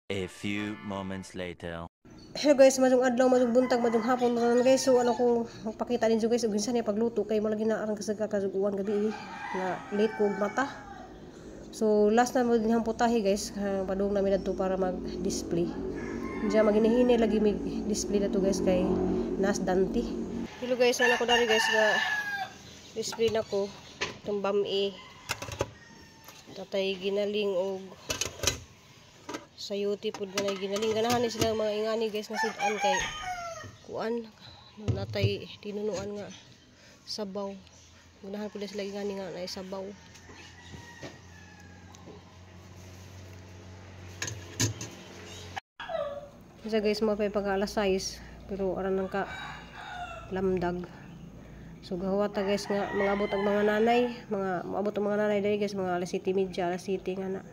A few moments later. Hello guys, maayong adlaw, maayong buntag, maayong hapon tanan guys. So ano ko magpakita ninyo guys og kinsa niya pagluto kay mo lagi na aron kasag kasuguan gabi eh, nga late ko og mata. So last na mo din ang putahe guys, padung namin adto para mag-display. Diya maginihini lagi mig display na to guys kay Nas Dante. Hello guys, ano ko dari guys nga display nako itong bam-i. Tatay ginaling og sayuti pud na ginaling. Ganahan ni sila mga ingani guys nga sudan kay kuan natay tinunuan nga sabaw. Ganahan pud sila ingani nga naay sabaw. Isa guys mo pay pagka alas 6 pero aran nang ka lamdag. So gahuwat ta guys nga mangabot ang mga nanay, mga moabot ang mga nanay diri guys mga alas 7:30, alas 7 nga na.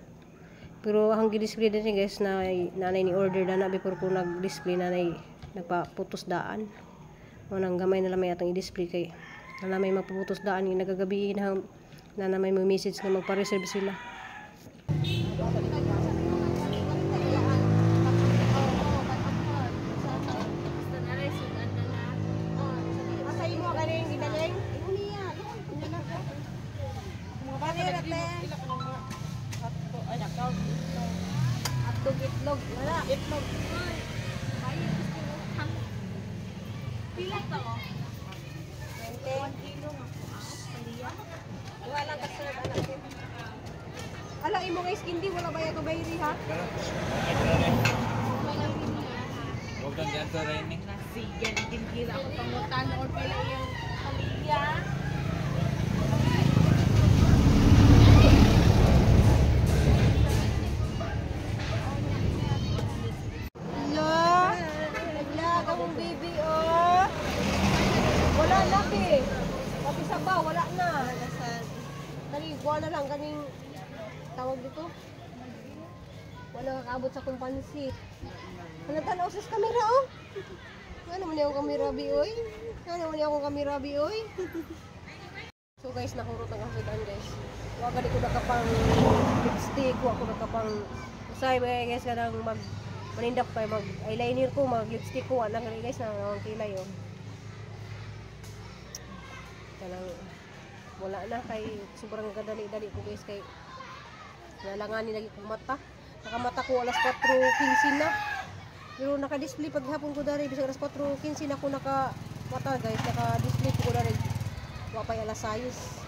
Pero ang gi-display din guys na nanay ni order na na before ko nag-display nanay nagpaputos daan. Mo nang gamay na lamay atong i-display kay na may magpaputos daan yung nagagabi na na may message nga magpa-reserve sila. Itlog, wala. Itlog. Pila to? 20. 1 kilo nga. Wala ka serve anak. Ala imo guys kindi wala ba yato bayri ha? Huwag kang ganito rin eh. Nasiyan din gira ako pangutan or pila iyang pamilya. Hello. Naglag akong baby oh. Wala na be. Pati sabaw wala na. Kani kuha na lang kaning tawag dito. Wala kakaabot sa akong pansit. Ano tanaw sa kamera oh? Ano man akong kamera bi oy? Ano man akong kamera bi oy? So guys, nahurot ang kasudan guys. Wa gani ko nakapang lipstick, wa ko nakapang usay ba guys kanang mag manindap kay mag eyeliner ko, mag lipstick ko, wala gani guys na ang kilay oh. Kanang wala na kay sobrang kadali-dali ko guys kay nalanganin lagi kong mata. Nakamata ko alas 4:15 na. Pero naka-display paghapon ko dari bisag alas 4:15 na ko naka mata guys, naka-display ko dari. Wa pay alas 6.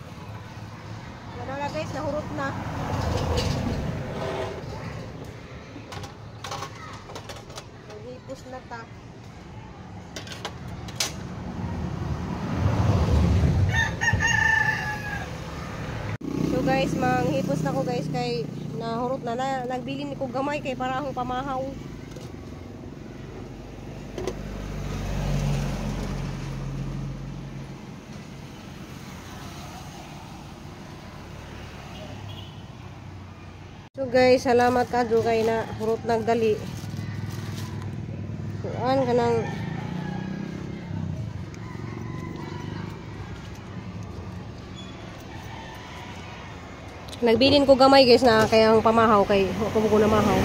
Wala na guys, nahurot na. Hipos na ta. So guys, manghipos na ko guys kay nahurot na, nagbilin ko gamay kay para akong pamahaw. So guys, salamat kadto kay na hurot nagdali. Kuan kanang nagbilin ko gamay guys na kaya ang pamahaw kay wa ko na mahaw.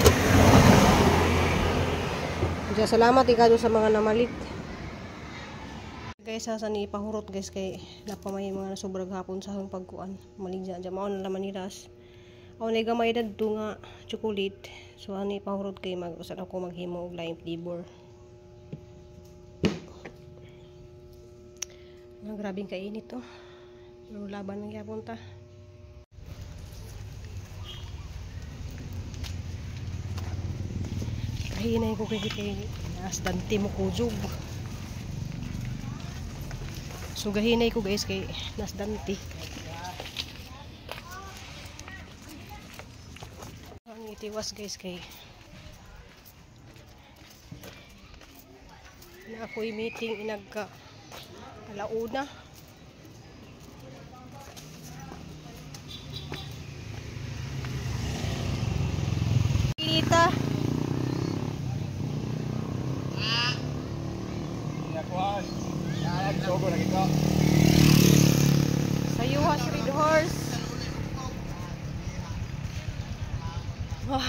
Diya salamat ikado sa mga namalit. Guys, sa ni pahurot guys kay napamay mga nasobrag hapon sa akong pagkuan. Maligya diya mao na laman nilas. Ako na gamay dadto nga chocolate. So ani pahurot kay mag-usan ako maghimo og lime flavor. Ang grabing kainit to. Pero laban lang gyapon ta. Kahinay ko kay nas dante mo kujog. So gahinay ko guys kay nas dante. Ang itiwas guys kay na ako'y meeting inagka alauna. Lita. Sayuhas Red Horse. Wah.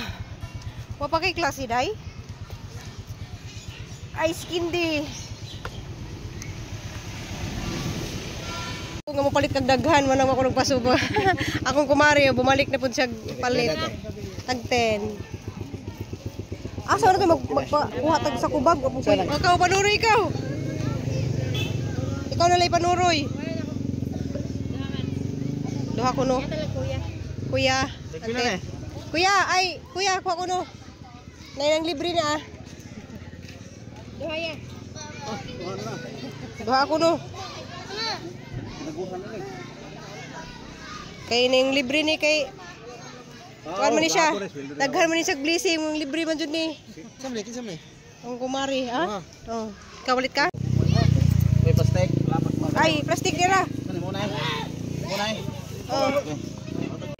Wa pa kay klase day? Ice candy. Kung nga mo palit kag daghan, manang ako nagpasubo. Akong kumari, bumalik na pud siya palit. Tag 10. Asa na to magpakuha tag sa kubag? Ikaw panuroy ikaw. Ikaw na lay panuroy. Duha ko no. Kuya. Ate. Kuya, ay, kuya, kuha ko no. Nay nang libre na ah. Duha ya. Duha ko no. Kay ning libre ni kay kuan man ni siya. Daghan man ni siya blessing, mong libre man jud ni. Kinsa man ni? Ang kumari, ha? Oh. Ikaw ulit ka? May plastic. Ay, plastic nila. Ano mo na? Mo na. Oh.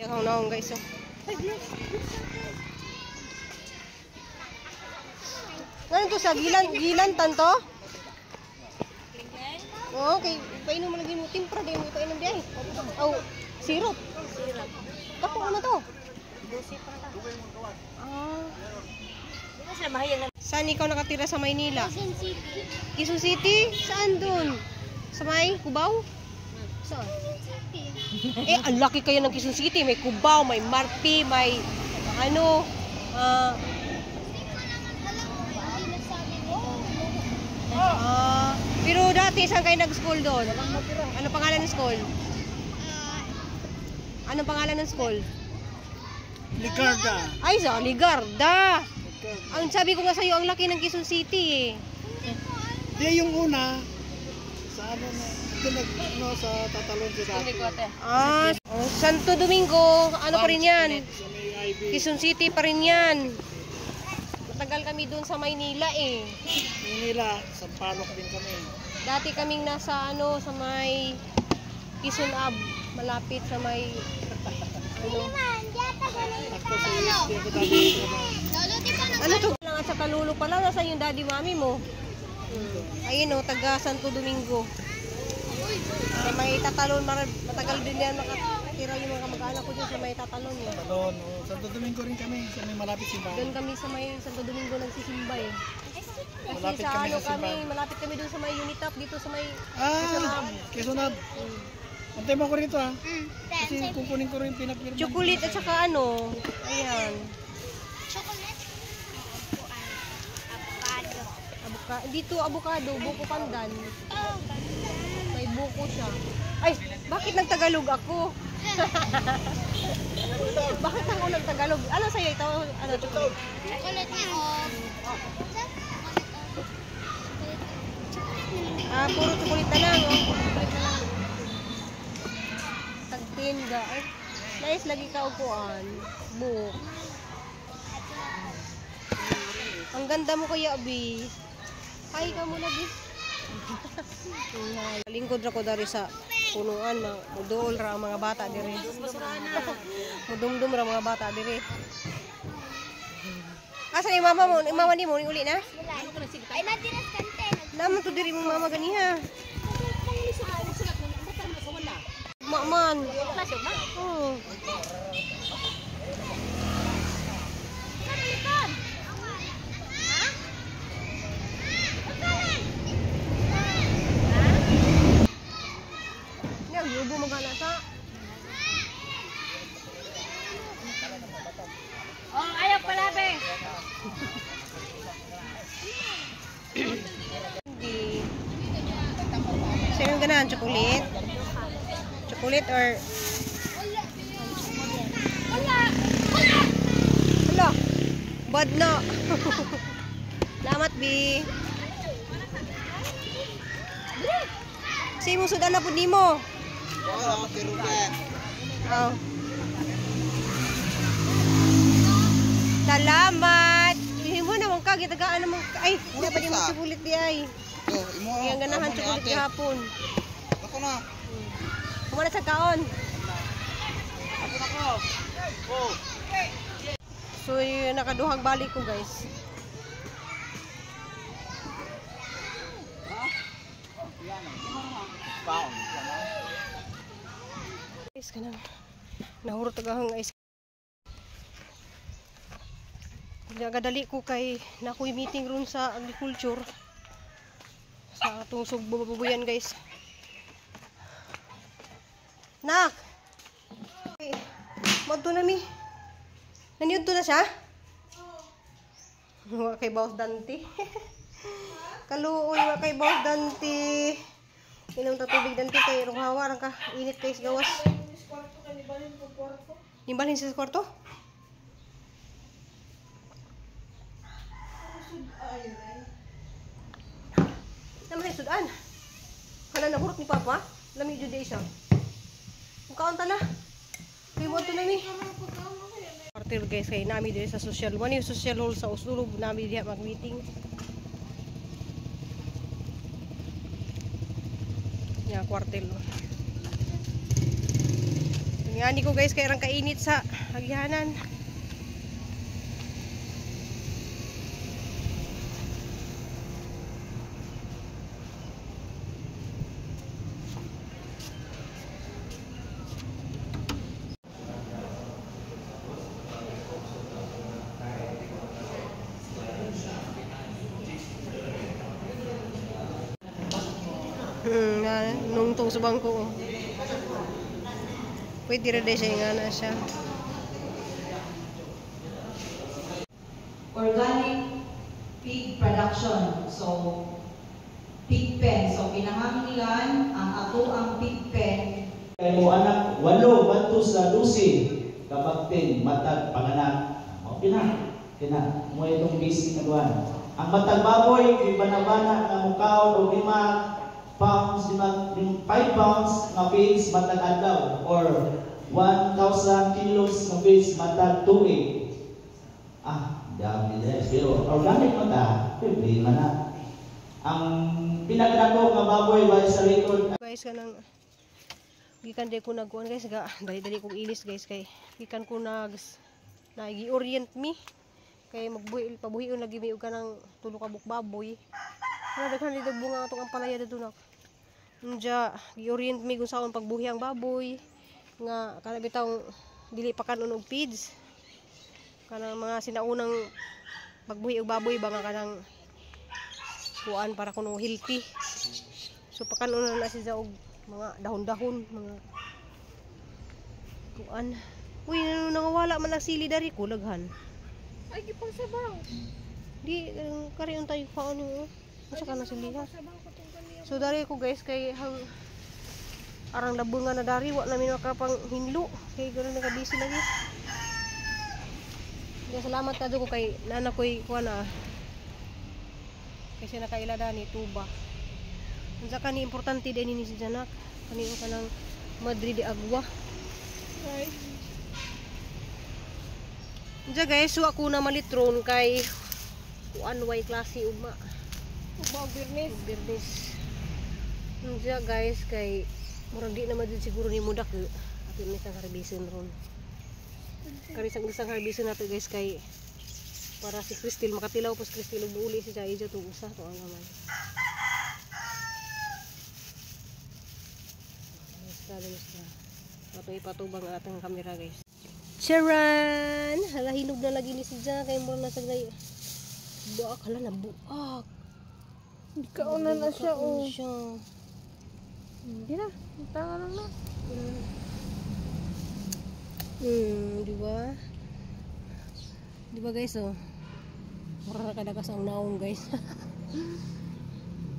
Ikaw naong guys. Oh. Ano to sa gilan tanto? Oo, okay. Painom mo lagi mo timpra din mo ipainom di ay. Oh, syrup. Syrup. Kapo naman to. Ah. Saan ikaw nakatira sa Maynila? Quezon City. Quezon City? Saan dun? Sa may Cubao? Saan? Quezon City. Eh, ang laki kayo ng Quezon City. May Cubao, may Marpi, may ano, Hindi ko naman alam kung hindi nasabi mo. Pero dati saan kayo nag-school doon? Ano pangalan ng school? Anong pangalan ng school? Ligarda. Ay, sa Ligarda. Ang sabi ko nga sa'yo, ang laki ng Quezon City eh. Di yung una sa ano na ano sa tatalon sa dati. Ah, oh, Santo Domingo, ano pa rin yan? Sa may IB. Quezon City pa rin yan. Matagal kami doon sa Maynila eh. Manila, Sampaloc din kami. Dati kaming nasa ano sa may Quezon Ab, malapit sa may ano. Ako sa USD ako dati. Ano to? Lang at sa Kalulo pala, nasa yung daddy mami mo. Ayun oh, taga Santo Domingo. Sa may Tatalon, matagal din yan nakatira yung mga kamag-anak ko dyan sa may Tatalon eh. Talon, oh. Santo Domingo rin kami, sa may malapit simbahan. Doon kami sa may Santo Domingo nagsisimba eh. Kasi Malapit sa kami ano sa kami, simbahan. malapit kami doon sa may Unitap, dito sa may Ah, Quezon Ab. Antay mo ako rito ah. Kasi kukunin ko rin yung pinapirma. chocolate at saka ano, ayan. Chocolate. Avocado. Dito avocado, buko pandan. Oh. May buko siya. Ay, bakit nagtagalog ako? Bakit ako nagtagalog? Ano sa'yo ito? Ano, chocolate? Chocolate ni Og. Chocolate. Ah, puro chocolate na lang. Oh. Puro chocolate na lang. Tagtinda. Ay, nice lagi ka upuan. Buhok. Ang ganda mo kuya, Bi. Hi ka muna, Bi. Hi. Lingkod ra ko dari sa punuan, muduol ra ang mga bata diri. Mudumdum ra mga bata diri. Asa ni mama mo? Ni mama ni mo ni uli na? Ay, natiras kante. Naman to diri mong mama ganiha. Maman. Oh. Nya yubo magana sa. Oh, ayaw pala be. Hindi. Sino ganahan? Chocolate? Chocolate or... Wala! Wala! Hala! Bad na! Salamat, B. Sa imong sudan na pud nimo. Oh. Salamat! Himo naman ka, gitagaan naman ka. Ay, wala pa di mo chocolate di ay. Oh, imo. Ay, ang ganahan chocolate gihapon. Ako na. Kumana sa kaon. So, yun, nakaduhag balik ko, guys. Guys, kanang nahurot agahang ice. Nagadali ko kay nakoy meeting ron sa agriculture sa atong sugbo babuyan guys. Nak. Okay. Madto na mi. Naniudto na siya? Wa kay Boss Dante. Kaluoy wa kay Boss Dante. Inom ta tubig Dante kay rong hawa rang ka init kay sa gawas. Nimbalhin sa kwarto? Naman ay sudan. Hala nahurot ni Papa. Lami jud siya. Mukaon ta na. Kay mo na mi. Partir guys kay nami diri sa social. Wani yung social hall sa Usulob nami diha mag-meeting. Nya kwartel. Ngani ko guys kay rang kainit sa agihanan. Nungtong sa bangko. Pwede rin siya nga na siya. Organic pig production. So, pig pen. So, kinahanglan ang ato ang pig pen. Kay mo anak, 8 banto sa 12 kabaktin matag panganak. O kina, kina mo itong basic aduan. Ang matag baboy gibanabana nga mukaon og 5 pounds, 5 pounds nga feeds matag adlaw or 1,000 kilos nga feeds matag tuig. Ah, dami guys, pero organic man ta, pwede man na. Ang pinakadako nga baboy ba sa record guys kanang gikan di ko nagkuan guys, ga dali-dali kong ilis guys kay gikan ko nag nagi-orient mi kay magbuhi pabuhion lagi mi og kanang tulo ka buok baboy. Wala daghan dito bunga atong ampalaya dito nak. Unja gi-orient mi kung saon pagbuhi ang baboy nga kana bitaw dili pa kanon og feeds. Kanang mga sinaunang pagbuhi og baboy ba nga kanang kuan para kuno healthy. So pakanon na siya og mga dahon-dahon, mga kuan. Uy, nangawala man ang sili dari ko laghan. Ay, gipangsabaw. Di kariyon tayo kaon yung asa ka na sili ha. So dari ko guys kay hang arang labungan na dari wa namin makapang hinlo kay ganoon naka-busy lagi. Kaya salamat kadto ko kay nana koy kuan ah. Kasi nakaila dani tuba. Unsa kani importante din ni si Janak. Kani ko kanang Madrid de Agua. Right. Unsa guys, so ako na malitron kay kuan way klase ugma. Ugma og Birnes. Birnes. Unsa guys kay murag di naman din siguro ni mudak. Ato ni sa harbison ron. Kari sang isang harbison nato guys kay para si Cristel makatilaw pas Cristel ug uli si Jaijo to usa to ang gamay. Ato ipatubang ang atong kamera guys. Charan! Hala hinog na lagi ni si Ja kay mo na sa gay. Buak hala na buak. Kauna na siya oh. Hindi na, tanga lang na. Di ba? Di ba guys oh. Mura kadakas ang naong guys.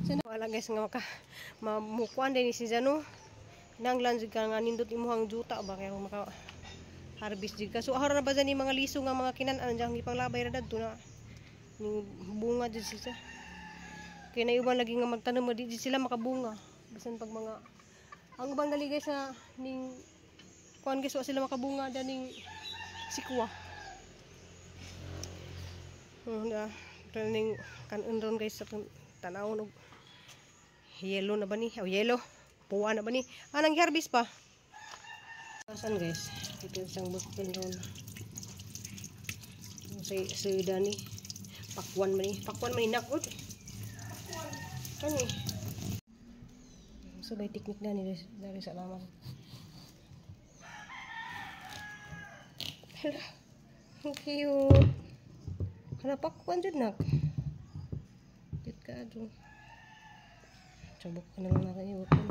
Sana wala guys nga maka mamukuan din ni si Ja no. Nanglan jud ka nga nindot imuhang juta ba kay maka harvest jud ka. So ahora na ba ni mga liso nga mga kinan-an diyan gipanglabay ra dadto na ning bunga jud sila. Kay na uban lagi nga magtanom di jud sila makabunga. Bisan pag mga ang ubang dali guys na ning kuan guys wa sila makabunga daning sikwa. Na ning kanon ron guys sa tan-awon og yellow na ba ni? Oh, yellow. Puwa na ba ni? Ah, nang harvest pa. Saan guys? Ito isang bukid ron. Sa dani. Pakwan man ni. Pakwan man ni nakot. Kani. So may technique na ni dari sa laman. Hala. Ang cute. Hala pakwan jud nak. Cute ka do. Sabok ka na lang natin i-open.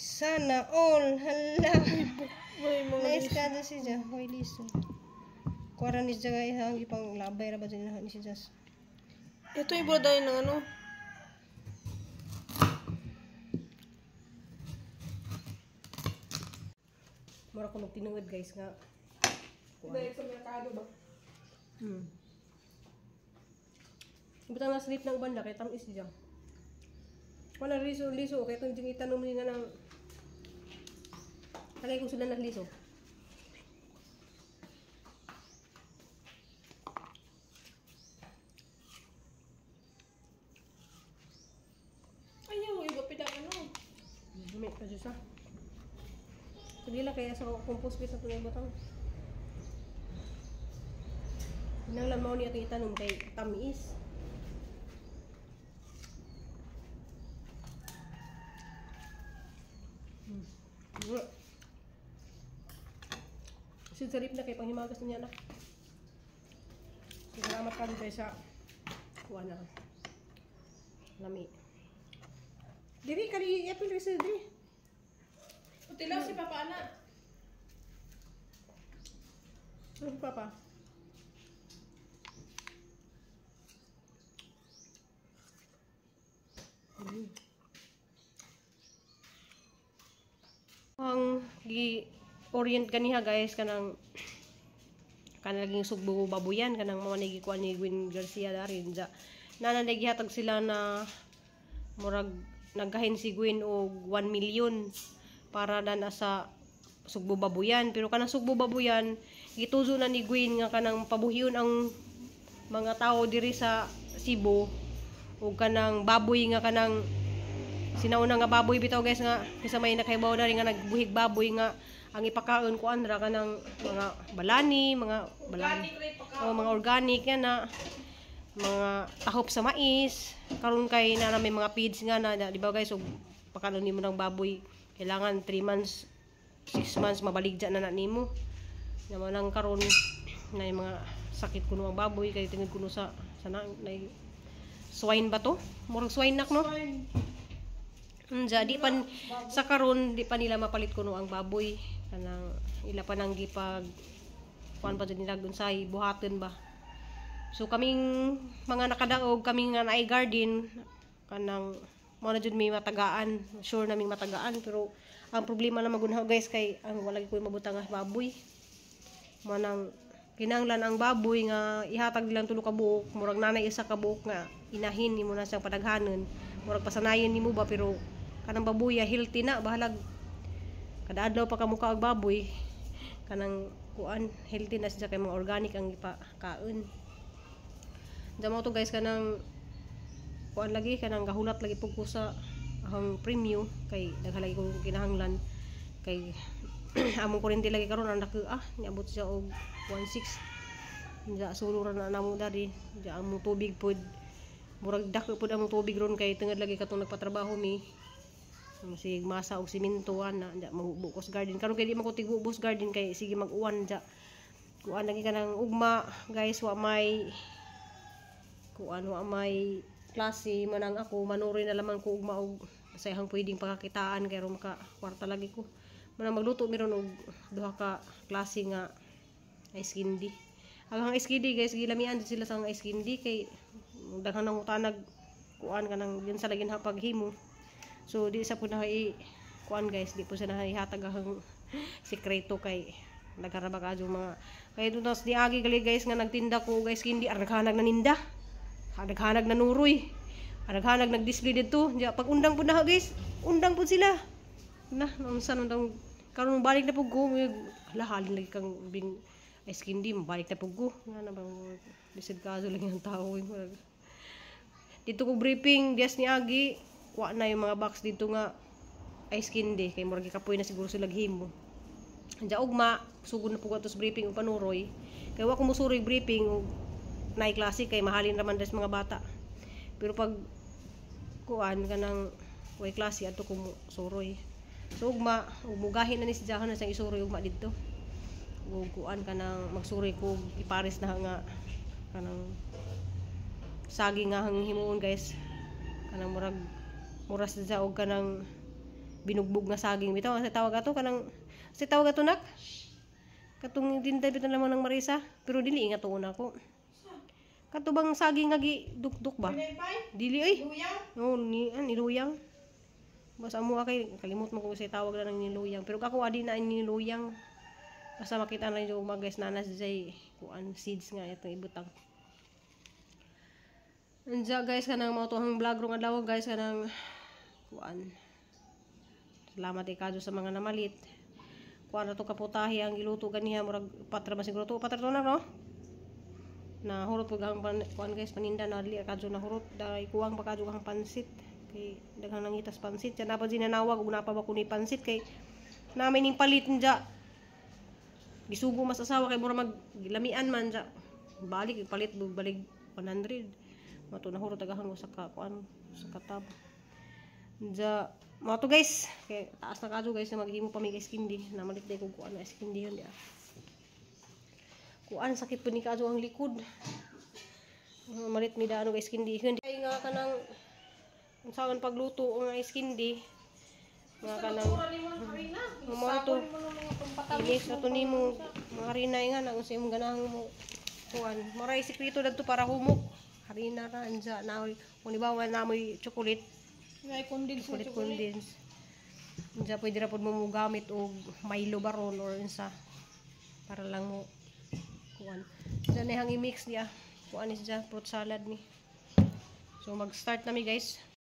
Sana all. Hala. Nice ka na siya. Hoy liso. Kuwara ni siya guys. Ang ipang labay ra ba dyan ni siya. Ito yung bula dahil ng ano. Mura ko magtinungod guys nga. Dahil sa merkado ba? Ibutang na slip ng uban na kay tamis siya. Wala liso liso kay itong itanom ni nga ng tagay kong sila ng liso. Ayaw, iba pila ano. May pa siya. Sige lang kaya sa compost base na tunay butang. Kinahanglan mao ni atong itanom kay tamis. Sid sarip na kay panghimagas niya na. Salamat ka guys sa kuha na. Lami. Diri kani apple rice diri. Puti lang si Papa ana. Ano Papa? Ang gi-orient kaniha guys kanang kanang sugbo babuyan kanang mao ni gikuan ni Gwen Garcia darin ja. Nana gihatag sila na murag naggahin si Gwen og 1 million para na sa sugbo babuyan, pero kanang sugbo babuyan gituzo na ni Gwen nga kanang pabuhiyon ang mga tao diri sa Cebu ug kanang baboy nga kanang sinauna nga baboy bitaw guys nga kaysa may nakaibaw na rin nga nagbuhig baboy nga ang ipakaon ko anra kanang mga balani, mga balani o mga organic yan na mga tahop sa mais. Karon kay na may mga feeds nga na di ba guys, og pakaon nimo ng baboy kailangan 3 months 6 months mabaligya na na nimo. Naman ang karon na yung mga sakit kuno ang baboy kay tingod kuno sa na swine ba to? Murag swine nak no? Unja di pa sa karon di pa nila mapalit kuno ang baboy kanang ila pa nang gipag kuan pa jud nila unsay buhaton ba. So kaming mga nakadaog kaming nga naay garden kanang mao na jud may matagaan, sure naming matagaan, pero ang problema na magunhaw guys kay ang wala gyud koy mabutang nga baboy. Manang kinahanglan ang baboy nga ihatag nilang tulo ka buok, murag nanay isa ka buok nga inahin nimo na siyang padaghanon, murag pasanayon nimo ba, pero kanang baboy healthy na bahalag kada adlaw pa ka muka og baboy kanang kuan healthy na siya kay mga organic ang ipakaon. Diyan mo to guys kanang kuan lagi kanang gahulat lagi pug ko sa ang premyo kay daghan lagi kong kinahanglan kay among kuryente lagi karon ang dako niabot siya og 1.6. Diya sulo ra na namo dari diya among tubig pod murag dako pod among tubig ron kay tungod lagi katong nagpatrabaho mi sig masa og simento ana diya magbukos garden karon kay di man ko tigubos garden kay sige mag-uwan diya kuan lagi kanang ugma guys wa may kuan wa may klase manang ako manuroy na lamang ko ugma og sa ihang pwedeng pakakitaan kay ron maka kwarta lagi ko manang magluto meron og duha ka klase nga ice candy. Ang ice candy guys gilamian sila sa ice candy kay daghan nang utanag kuan kanang yun sa lagi na paghimo. So di sa po na kuan guys, di po sa nahihatag ang sikreto kay nagharaba ka mga kay doon tas niagi gali guys nga nagtinda ko guys candy araghanag na ninda. Araghanag na nuroy. Araghanag nag-display didto. Diya pag undang pud na guys, undang pud sila. Na unsa nang karon balik na pud ko, hala halin lagi kang bing ice candy, balik na pud ko. Nga na bang lisod kaso lagi ang tao. Dito ko briefing dias ni Agi, wa na yung mga box dito nga ice candy kay murag gikapoy na siguro sila himo. Diya ugma sugod na pud atos briefing ug panuroy. Kay wa ko musuroy briefing ug naay klase kay mahalin ra man des mga bata. Pero pag kuan kanang way klase adto ko suroy. So ugma ug mugahi na ni si Jahon na siyang isuroy ugma didto. Ug kuan kanang magsuroy ko ipares na nga kanang saging nga hang himuon, guys. Kanang murag muras sa og kanang binugbog nga saging bitaw sa tawag ato, kanang sa tawag ato, nak, katong dinday bitaw lamang ng Marisa, pero dili nga tuon ako kato bang saging nga gi dukduk ba, dili oy. Oh, ni ah, niluyang. Basta mo kay kalimot mo kung sa tawag na ng niluyang, pero ako adi na niluyang. Basta makita na yung mga, guys, nanas jay kuan seeds nga itong ibutang. Anja, guys, kanang mao to ang vlog rong adlaw, guys, kanang kuan. Salamat kaayo sa mga namalit. Kuan na to kaputahe ang giluto ganiha, murag patra ba siguro to, patra to na, no? Na hurot pug ang kuan, guys, paninda na dili kadyo na hurot dahil kuwang pa kadyo ang pansit kay daghang nangitas pansit. Yan napa ginanawag ug napa ba kuni pansit kay namin ning palit nja. Gisugo mas asawa kay mura mag lamian man ja. Balik palit balik 100. Mato na hurot tagahang sa ka kuan sa katab. Nja mao to, guys. Kay taas na kadyo, guys, na maghimo pa mi guys kindi. Namalit day kog kuan na ice candy yun dia. Kuan sakit po ni kadyo ang likod. Malit mi da ano, guys, candy. Hindi ay nga kanang unsaon pagluto ang ice candy. Mga kanang mao to. I-mix na to nimo mga harina nga na kung sa imong ganahan mo kuan. Maray sikreto dadto para humok. Harina ra anja na kung ibawa na mo'y chocolate, May condense mo. Chocolate condense. Anja pwede ra pud mo gamit og Milo baron or unsa para lang mo kuan. Diyan na hang i-mix niya. Kuan is dyan, fruit salad ni. So mag-start na mi, guys.